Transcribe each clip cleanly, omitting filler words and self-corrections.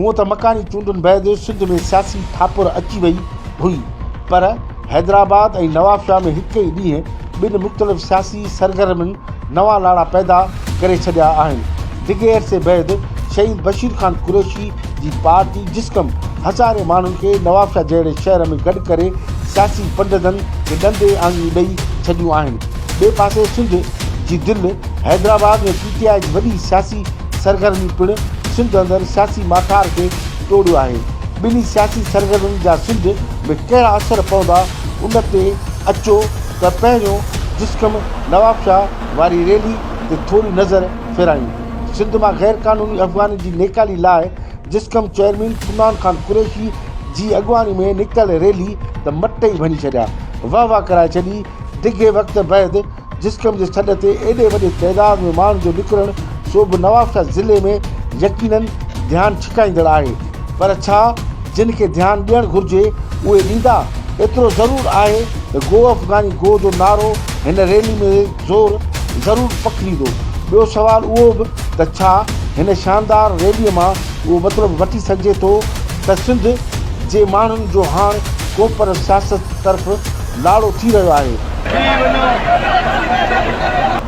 هونء ته مڪاني چونڊن بعد سنڌ ۾ سياسي ٺاپر اچي وئي هئي پر حيدرآباد ۽ نوابشاهه ۾ هڪ ئي ڏينهن ٻن مختلف سياسي سرگرمين نوان لاڙا پيدا ڪري ڇڏيا آهن. ڊگهي عرصي بعد شهيد بشير خان قريشي جي پارٽي جسقم هزارين ماڻهن کي نوابشاهه جهڙي شهر ۾ گڏ ڪري سياسي پنڊتن کي ڏندي آڱريون ڏئي ڇڏيون آهن. ٻئي پاسي سنڌ جي دل حيدرآباد ۾ پي ٽي آء جي وڏي سياسي سرگرمي پڻ سنڌ اندر سياسي ماٺار کي ٽوڙيو آهي. ٻنهي سياسي سرگرمين جا سنڌ ۾ ڪهڙا اثر پوندا ان تي اچو ته پهريون جسقم نوابشاهه واري ريلي تي ٿوري نظر ڦيرايون. سنڌ مان غير قانوني افغانين جي نيڪالي لاء جسقم چيئرمين عمران خان قريشي جي اڳواڻي ۾ نڪتل ريلي ته مٽ ئي ڀڃي ڇڏيا، واهه واهه ڪرائي ڇڏي. ڊگهي وقت بعد جسقم جي سڏ تي ايڏي وڏي تعداد ۾ ماڻهن جو نڪرڻ سو به نوابشاهه ضلعي ۾ يقينن ڌيان ڇڪائيندڙ آهي پر ڇا جن کي ڌيان ڏيڻ گهرجي اهي ڏيندا؟ ايترو ضرور آهي ته گو افغاني گو جو نعرو هن ريلي ۾ زور ضرور پکڙيندو. ٻيو سوال اهو به ته ڇا هن شاندار ريلي مان اهو مطلب وٺي سگهجي ٿو ته سنڌ جي ماڻهن جو هاڻ قومپرست سياست طرف لاڙو ٿي رهيو آهي.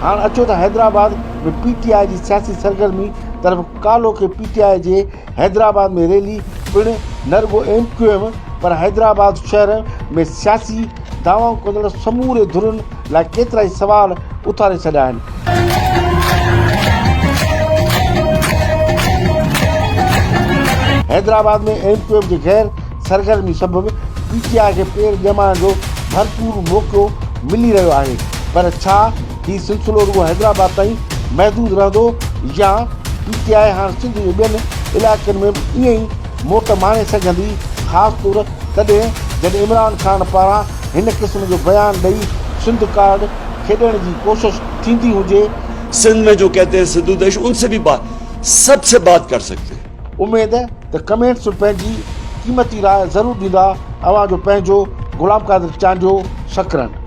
هاڻ اچو ته حيدرآباد ۾ پي ٽي آء جي سياسي سرگرمي طرف ڪالهوڪي پي ٽي آء جي حيدرآباد ۾ ريلي پڻ نه رڳو ايم ڪيو ايم پر حيدرآباد شهر ۾ سياسي دعوائون ڪندڙ سموري ڌرين لاء ڪيترائي سوال اٿاري ڇڏيا آهن. حيدرآباد ۾ ايم ڪيو ايم جي غير سرگرمي سبب پي ٽي آء کي پير ڄمائڻ جو ڀرپور موقعو ملي رهيو آهي پر ڇا هي سلسلو رڳو حيدرآباد تائين محدود رهندو يا پي ٽي آء هاڻ سنڌ جي ٻين علائقن ۾ به ائين ئي موٽ ماڻي سگهندي خاص طور تڏهن جڏهن عمران خان پاران هن قسم جو بيان ڏئي سنڌ ڪارڊ کيڏڻ جي ڪوشش ٿيندي هجي. سنڌ ۾ جو ڪهتي هين سنڌو ديش ان سي ڀي بات سب سي بات ڪر سڪتي هين. اميد ته ڪمينٽس ۾ پنهنجي قيمتي راء ضرور ڏيندا اوهان جو پنهنجو غلام قادر چانڊيو سڪرنڊ.